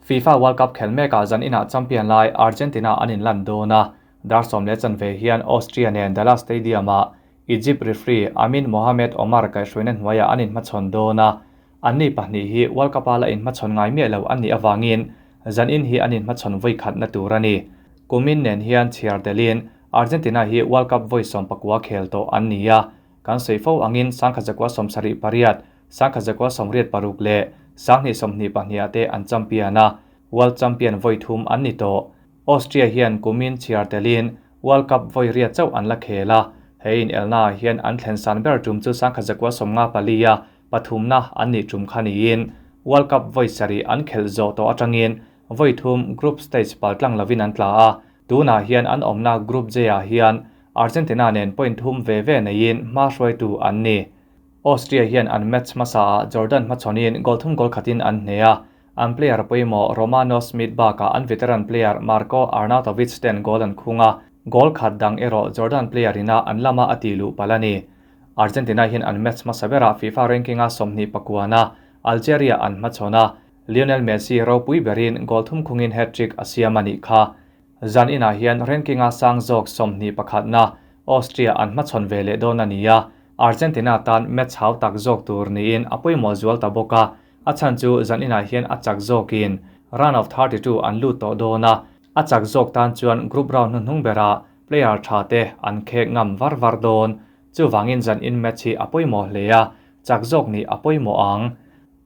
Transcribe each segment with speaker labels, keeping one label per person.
Speaker 1: FIFA World Cup khel mekah zan inah champion lai Argentina an inlan dawn a, dar 10 15 hian Austria nen Dallas Stadium-ah Egypt referee Amin Mohamed Omar kaihhruaina hnuaiah an inhmachhawn dawn a, anni pahnih hi World Cup-a la inhmachhawn ngai miah lo an nih avangin zan in hi an inhmachhawn vawi khatna tur a ni. Kumin nen hian chhiar telin Argentina hi World Cup vawi 19 khel tawh an ni a, kan sawi fo angin 1978, 1986 leh 2022 te an champion a, World Champion vawi thum an ni tawh. Austria hian kumin chhiar telin World Cup vawi riat chauh an la khel a, he inelnaah hian an thlen san ber tum chu 1954 a pathumna an nih tum kha niin World Cup vawi sarih an khelh zawh tawh atangin vawi thum group stage paltlang lovin an tla a, tunah hian an awmna Group J-ah hian Argentina nen point thum ve ve neiin hma hruaitu an ni. Austria hian an match hmasaah Jordan hmachhawnin goal thum goal khatin an hne a, an player pawimawh Romano Schmid bakah an veteran player Marko Arnautovic ten goal an khung a, goal khat dang erawh Jordan player ina an lama a tih luh palh a ni. Argentina hian an match hmasa berah FIFA ranking-a 29na Algeria an hmachhawn a, Lionel Messi ropui berin goal thum khungin hat-trick a siam a nih kha. Zan inah hian ranking-a sang zawk 21na Austria an hmachhawn ve leh dawn a ni a, Argentina tan match hau tak zawk tur niin a pawimawh zual ta bawk a, a chhan chu zan inah hian a chak zawkin round of 32 an lut tawh dawn a, a chak zawk tan chuan group round hnuhnung berah player tha te an khek ngam var var dawn. Chuvangin zan in match hi a pawimawh hle a, chak zawk nih a pawimawh ang.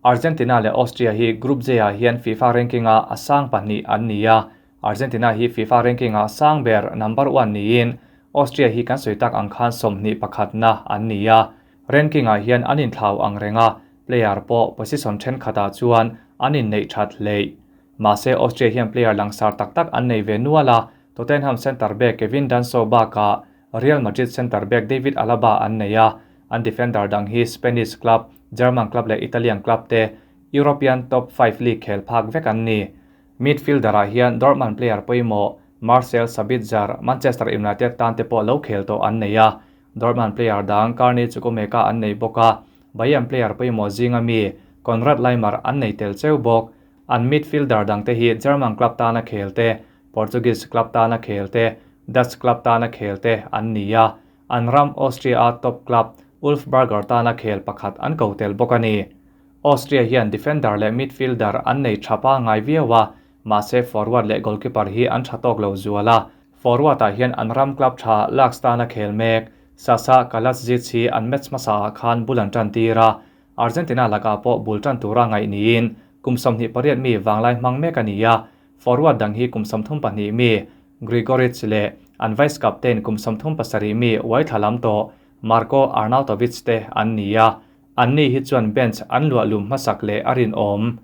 Speaker 1: Argentina leh Austria hi Group J-ah hian FIFA ranking-a a sang pahnih an ni a, Argentina hi FIFA ranking-a sang ber number 1 niin Austria hi kan sawi tak ang khan 21na an ni a. Ranking-ah hian an inthlau ang reng a, player pawh position thenkhatah chuan an inneih that hleih. Mahse Austria hian player langsar tak tak an nei ve nual a, Tottenham centre back Kevin Danso bakah Real Madrid centre back David Alaba an nei a, an defender dang hi Spanish club, German club leh Italian club te European top 5 league khel phak vek an ni. Midfielder-ah hian Dortmund player pawimawh Marcel Sabitzer, Manchester United tan te pawh lo khel tawh an nei a, Dortmund player dang Carney Chukwuemeka an nei bawk a, Bayern player pawimawh zinga mi Konrad Laimer an nei tel cheu bawk. An midfielder dang te hi German club tana khel te, Portuguese club tana khel te, Dutch club tana khel te an ni a, an ram Austria-a top club Wolfsberger tana khel pakhat an ko tel bawk a ni. Austria hian defender leh midfielder an nei thapa ngai viau a, mahse forward leh goalkeeper hi an tha tawk lo zual a. Forward-ah hian an ram club tha Laks tana khel mek Sasa Kalajdzic hi an match hmasaah khan bul an tan tir a, Argentina lakah pawh bul tan tura ngaih niin kum 28 mi vanglai hmang mek a ni a, forward dang hi kum 32 mi Grigoric leh an vice captain kum 37 mi uai thla lam tawh Marko Arnautovic te an ni a, anni hi chuan bench an luah lum hmasak leh a rinawm.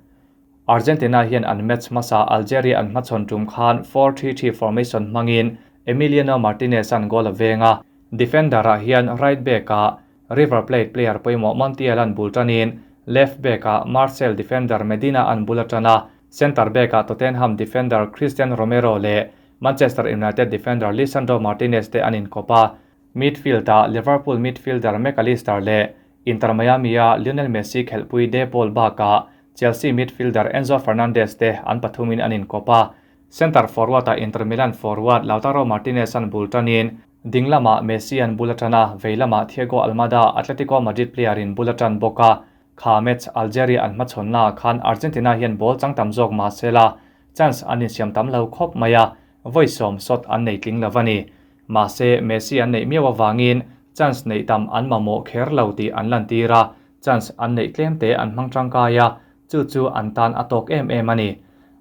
Speaker 1: Argentina hian an match hmasa Algeria an hmachhawn tum khan 4-3-3 formation hmangin Emiliano Martinez an goal a veng a, defender-ah hian right back-ah River Plate player pawimawh Montiel an bul tanin left back-ah Marseille defender Medina an bul atan a, center back-ah Tottenham defender Cristian Romero leh Manchester United defender Lisandro Martinez te an inkawp a, midfield-ah Liverpool midfielder Mac Allister leh Inter Miami-a Lionel Messi khelhpui De Paul bakah Chelsea midfielder Enzo Fernandez te an pathumin an inkawp a, center forward-ah Inter Milan forward Lautaro Martinez an bul tanin dinglama Messi an bul atan a, veilama Thiago Almada Atletico Madrid player in bul atan bawk a, kha match Algeria an hmachhawnna khan Argentina hian ball chang tam zawk mahsela chance an insiam tam lo khawp mai a, vawi sawm shot an nei tling lo a ni. Mahse Messi an neih miau awangin chance neih tam an mamawh kher lo tih an lan tir a, chance an neih tlem te an hmang tangkai a, chu chu an tan a tawk em em a ni.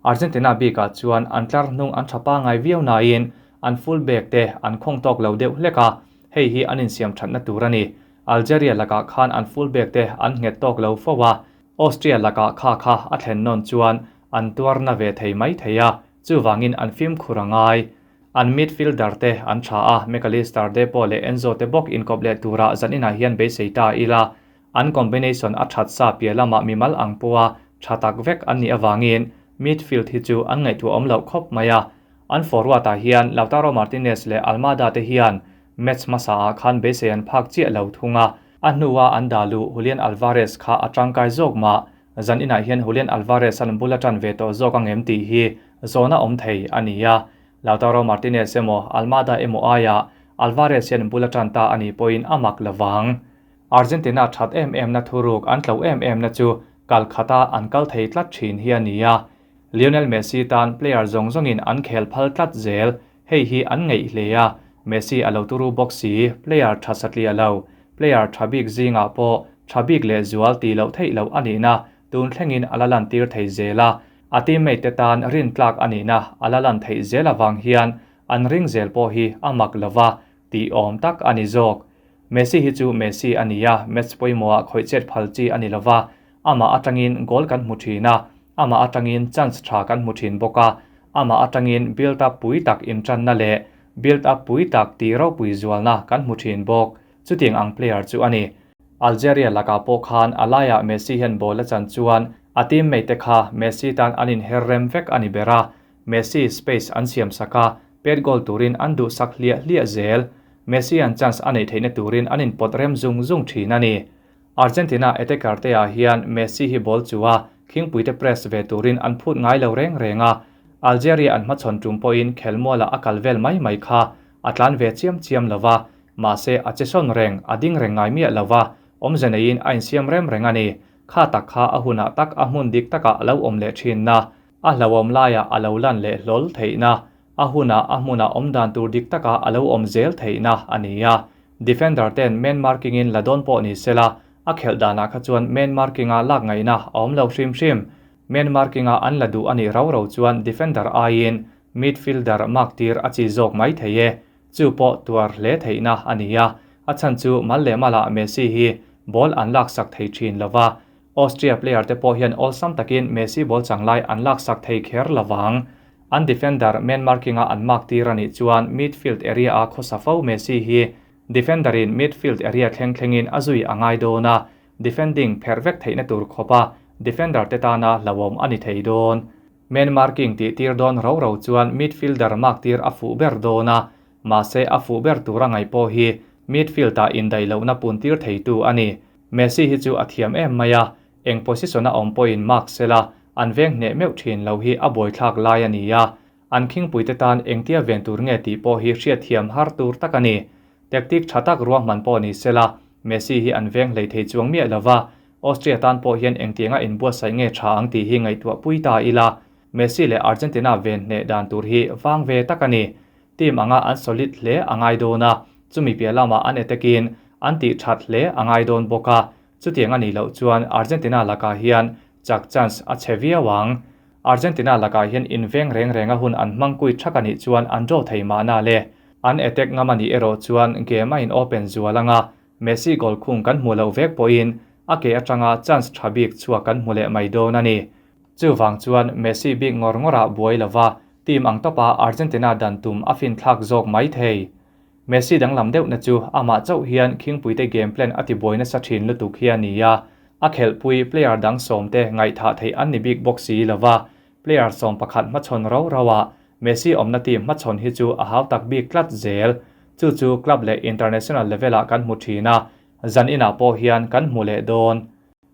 Speaker 1: Argentina bikah chuan an tlar hnung an thapa ngai viau nain an full back te an khawng tawk lo deuh hlek a, hei hi an insiam thatna tur a ni. Algeria lakah khan an full back te an nghet tawk lo fo a, Austria lakah kha kha a thlen nawn chuan an tuarna ve thei mai thei a, chuwangin an fim khur angai. An midfielder te an tha a, Mac Allister De Paul leh Enzo te bawk inkawp leh tura zanina hian beisei ta ila, an combination a that sa pia lama mimal ang pawha tha tak vek an nih awangin midfield hi chu an ngaihtuah awm loh khawp mai a. An forward-ah hian Lautaro Martinez leh Almada te hian match hmasaah khan beisei an phak chiah lo thung a, a hnuah an dalu Julian Alvarez kha a tangkai zawk mah. Zan inah hian Julian Alvarez an bul a tan ve tawh zawk ang em tih hi zawhna awm thei a ni a. Lautaro Martinez emaw Almada emaw aiah Alvarez hian bul a tan ta a nih pawhin a mak lovang. Argentina that em em na thuruk an tlo em em na chu kal khata an kal thei tlat thin hi a ni a. Lionel Messi tan player zawng zawngin an khel phal tlat zel, hei hi an ngeih hle a, Messi a lo turu bawk si, player tha satliah lo, player tha bik zingah pawh tha bik leh zual tih loh theih loh a nihna tun thlengin a la lantir thei zel a, a teammate te tan rintlak a nihna a la lan theih zel avang hian an ring zel pawh hi a mak lova tih awm tak a ni zawk. Messi hi chu Messi a ni a, match pawimawhah khawih chet phal chi a ni lova, amah atangin goal kan hmu thin a, amah atangin chance tha kan hmu thin bawk a, amah atangin build up pui tak intanna leh build up pui tak tih ropui zualna kan hmu thin bawk. Chutiang ang player chu a ni. Algeria lakah pawh khan a laiah Messi hian ball a chan chuan a teammate te kha Messi tan an inher rem vek a ni ber a, Messi space an siam sak a, pet goal turin an duhsak hliah hliah zel. Messi an chance a neih theihna turin an inpawt rem zung zung thin a ni. Argentina attacker te ah hian Messi hi ball chu a, khingpuite press ve turin an phut ngai lo reng reng a. Algeria an hmachhawn tum pawhin khelmualah a kal vel mai mai kha a tlan ve chiam chiam lo va, mahse a che sawn reng, a ding reng ngai miah lo va, awmze neiin a insiam rem reng a ni. Kha tak kha a hunah tak a hmun dik takah a lo awm leh thin na. A hlauhawm laiah a lo lan leh hlawl theihna, a hunah a hmunah awm dan tur dik takah a lo awm zel theihna a ni a. Defender ten man marking in la dawn pawh ni sela, a khelh danah kha chuan man marking a lak ngaihna a awm lo hrim hrim. Man marking a an la duh a nih rau rau chuan defender aiin midfielder mark tir a chi zawk mai thei e. Chu pawh tuar hle theihna a ni a, a chhan chu mal leh malah Messi hi ball an laksak thei thin lova, Austria player te pawh hian awlsam takin Messi ball chang lai an laksak thei kher lovang. An defender man marking a an mark tir a nih chuan midfield area a khawsa fo Messi hi defender in midfield area thleng thlengin a zui a ngai dawn a, defending pherh vek theihna tur khawpa defender te tana hlauhawm a ni thei dawn. Man marking tih tir dawn ro ro chuan midfielder mark tir a fuh ber dawn a, mahse a fuh ber tur a ngaih pawh hi midfield ah indaih lohna pun tir theitu a ni. Messi hi chu a thiam em mai a, eng position a awm pawhin mark sela an veng hneh meuh thin lo hi a buaithlak lai a ni a, an khingpuite tan engtia ven tur nge tih pawh hi hriatthiam har tur tak a ni. Tactic tha tak ruahman pawh ni sela Messi hi an veng hlei thei chuang miah lova, Austria tan pawh hian engtianga inbuatsaih nge tha ang tih hi ngaihtuah pui ta ila, Messi leh Argentina ven hneh dan tur hi vang ve tak a ni. Team anga an solid hle a ngai dawn a, chumi piah lamah an attacking an tih that hle a ngai dawn bawk a, chutiang a nih loh chuan Argentina lakah hian chak chance a chhe viau ang. Argentina lakah hian inveng reng reng a hun an hmang kui thak a nih chuan an draw thei mahna le. An attack ngam a nih erawh chuan game a in open zual anga Messi goal khung kan hmu loh vek pawhin a ke atanga chance tha bik chhuak kan hmu leh mai dawn a ni. Chuvang chuan Messi bik ngawr ngawrah buai lova team ang tawpa Argentina dan tum a finthlak zawk mai thei. Messi danglam deuhna chu amah chauh hian khingpuite game plan a ti buai nasa thin lutuk hi a ni a, a khelhpui player dang sawmte ngaihthah theih an ni bik bawk si lova, player 11 hmachhawn ro ro ah Messi awmna team hmachhawn hi chu a hau tak bik tlat zel. Chu chu club leh international level ah kan hmu thin a, zan inah pawh hian kan hmu leh dawn.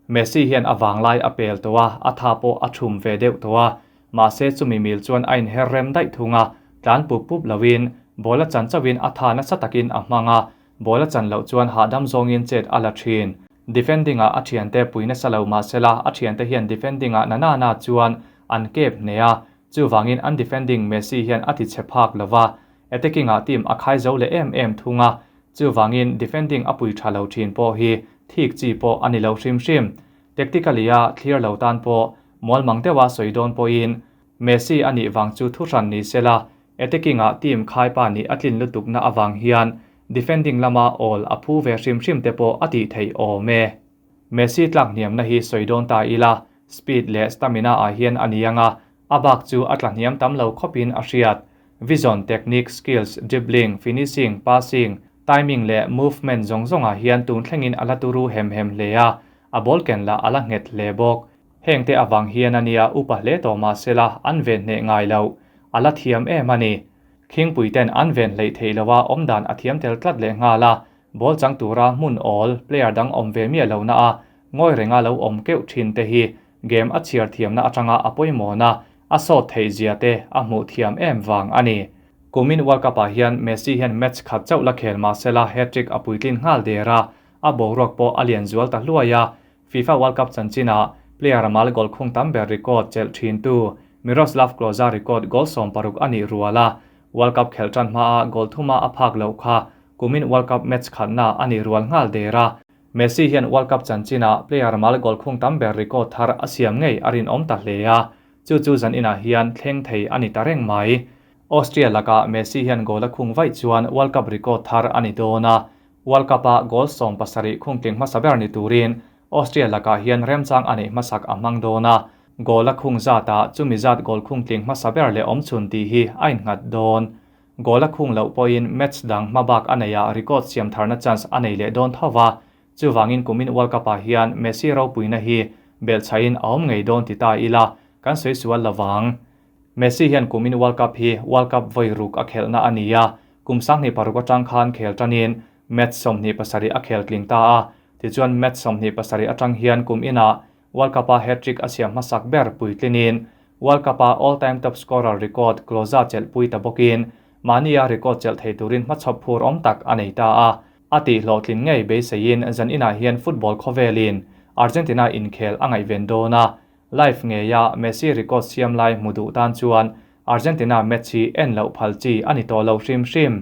Speaker 1: Messi hian a vanglai a pel tawh a, a tha pawh a thum ve deuh tawh a, mahse chumi mil chuan a inher rem daih thung a, tlan pup pup loin ball a chan chauhin a tha nasa takin a hmang a, ball a chan loh chuan hahdam zawngin chet a la thin. Defending ah a thiante pui nasa lo mahsela a thiante hian defending ah na na na chuan an kep hneh a, chuvangin an defending Messi hian a ti chhe phak lova, attacking ah team a khai zo leh em em thung a, chuvangin defending a pui tha lo thin pawh hi thik chi pawh a ni lo hrim hrim. Tactically a clear lo tan pawh mualmang deuha sawi dawn pawhin Messi a nih vang chu thuhran ni sela, attacking ah team khaipa nih a tlin lutukna avang hian defending lama awl a phu ve hrim hrim te pawh a tih theih awm e. Messi tlak hniamna hi sawi dawn ta ila, speed leh stamina ah hian a ni anga, a bak chu a tla hniam tam lo khawpin a hriat. Vision, technique, skills, dribbling, finishing, passing, timing leh movement zawng zawngah hian tun thlengin a la turu hem hem hle a, a ball ken lah a la nghet hle bawk. Heng te avang hian a nia upa hle tawh mahsela an ven hneh ngai lo, a la thiam em a ni. Khingpui ten an ven hleih theih loha awmdan a thiam tel tlat leh nghal a, ball chang tura hmun awl player dang awm ve miah lo na a, ngawi renga lo awm keuh thin te hi Game a chhiar thiamna atanga a pawimawhna a sawt theih zia te a hmuh thiam em vang a ni. Kumin World Cup ah hian Messi hian match khat chauh la khel mahsela hat-trick a puitlin nghal der a, a boruak pawh a lian zual ta hluai a. FIFA World Cup chanchinah player mal goal khung tam ber record chelh thintu Miroslav Klose record goal 60 a nih rual a, World Cup khelh tan hmaa goal thuma a phak loh kha kumin World Cup match khatna a nih rual nghal der a. Messi hian World Cup chanchinah player mal goal khung tam ber record thar a siam ngei a rinawm ta hle a, chu chu zan inah hian thleng thei a ni ta reng mai. Austria lakah Messi hian goal a khung vaih chuan World Cup record thar a ni dawn a, World Cup-a goal 17 khung tling hmasa ber ni turin Austria lakah hian remchang a neih hmasak a hmang dawn a, goal a khung zatah chumi zat goal khung tling hmasa ber leh awm chhun tih hi a innghat dawn. Goal a khung loh pawhin match dang hmabak a neih ah record siam tharna chance a nei leh dawn tho va, chuvangin kumin World Cup-ah hian Messi ropuina hi belhchhahin a awm ngei dawn ti ta ila kan sawi sual lovang. Messi hian kumin World Cup hi World Cup vawi ruk a khelhna a ni a, kum 2006 atang khan khel tanin match 27 a khel tling ta a, tichuan match 27 atang hian kum inah World Cup-a hat-trick a siam hmasak ber puitlinin World Cup-a all-time top scorer record Klose chelh pui ta bawkin mahnia record chelh thei turin hmachhawp phur awm tak a nei ta a, a tih hlawhtlin ngei beiseiin zan inah hian football khawvelin Argentina inkhel a ngaihven dawn a, live ngeia Messi record siam lai hmu duh tan chuan Argentina match hi en loh phal chi a ni tawh lo hrim hrim.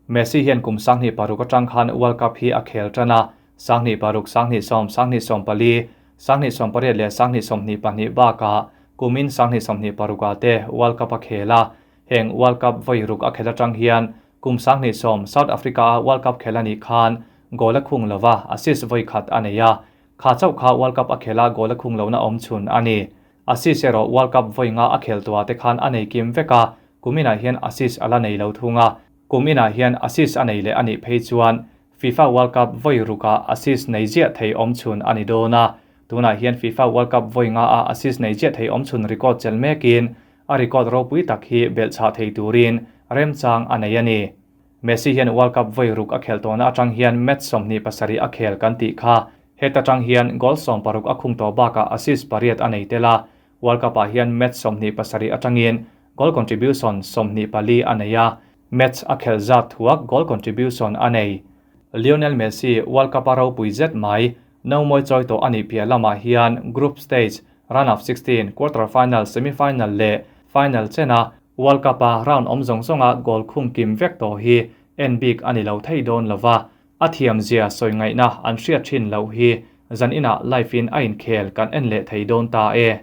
Speaker 1: Messi hian kum 2006 atang khan World Cup hi a khel tan a, 2006, 2010, 2014, 2018 leh 2022 bakah kumin 2026 ah te World Cup a khel a, heng World Cup vawi ruk a khel atang hian kum 2010 South Africa a World Cup khel a nih khan goal a khung lova, assist vawi khat a nei a, kha chauh kha World Cup a khela goal a khung lohna awm chhun a ni. Assist erawh World Cup vawi nga a khel tua te khan a nei kim vek a, kuminah hian assist a la nei lo thung a, kuminah hian assist a nei leh a nih phei chuan FIFA World Cup vawi rukah assist nei ziah thei awm chhun a ni dawn a, tunah hian FIFA World Cup vawi nga a assist nei ziah thei awm chhun record chel mekin a record ropui tak hi belhchhah thei turin remchang a nei a ni. Messi hian World Cup vawi ruk a khel tawhna atang hian match 27 a khel kan tih kha, heta tang hian goal 60 a khung tawh bakah assist 8 a nei tel a, World Cup-ah hian match 27 atangin goal contribution 24 a nei a, match a khel zat thuak goal contribution a nei. Lionel Messi World Cup-a ropui zet mai, no mawi chawi tawh a nih piah lamah hian group stage, round of 16, quarter final, semi final leh final chena World Cup-a round awm zawng zawnga goal khung kim vek tawh hi en bik a ni lo thei dawn lova, a thiam zia sawi ngaihna an hriat thin loh hi zan inah live in a inkhel kan en leh thei dawn ta e.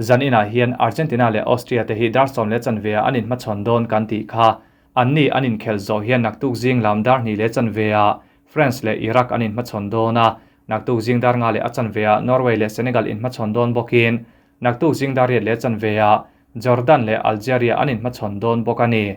Speaker 1: Zan inah hian Argentina leh Austria te hi dar 10:15 ah an inhmachhawn dawn kan tih kha, an ni an inkhel zawh hian naktuk zing lam dar 2:15 ah France leh Iraq an inhmachhawn dawn a, naktuk zing dar 5:15 ah Norway leh Senegal inhmachhawn dawn bawkin naktuk zing dar 8:15 ah Jordan leh Algeria an inhmachhawn dawn bawk a ni.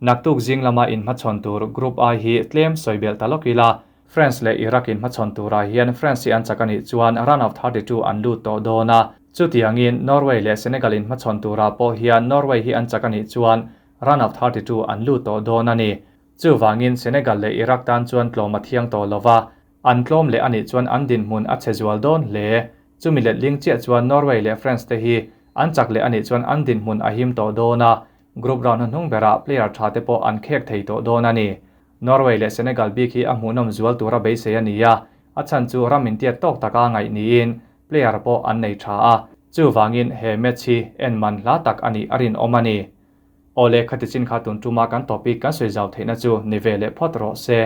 Speaker 1: Naktuk zing lama inhmachhawn tur Group I hi tlem sawi belh ta lawk ila, France leh Iraq inhmachhawn turah hian France hi an chak a nih chuan round of 32 an lut tawh dawn a, chutiangin Norway leh Senegal inhmachhawn turah pawh hian Norway hi an chak a nih chuan round of 32 an lut tawh dawn a ni. Chuvangin Senegal leh Iraq tan chuan tlawm a thiang tawh lova, an tlawm leh a nih chuan an dinhmun a che zual dawn hle. Chumi letling chiah chuan Norway leh France te hi an chak leh a nih chuan an dinhmun a him tawh dawn a, group round hnuhnung berah player tha te pawh an khek thei tawh dawn a ni. Norway leh Senegal bik hi a hmuhnawm zual tura beisei a ni a, a chhan chu ram intiat tawk taka ngaih niin player pawh an nei tha a, chuvangin he match hi en man hla tak a nih a rinawm a ni. Awle khati chin kha tun tuma kan topic kan sawi zau theihna chu ni ve leh phawt rawh se.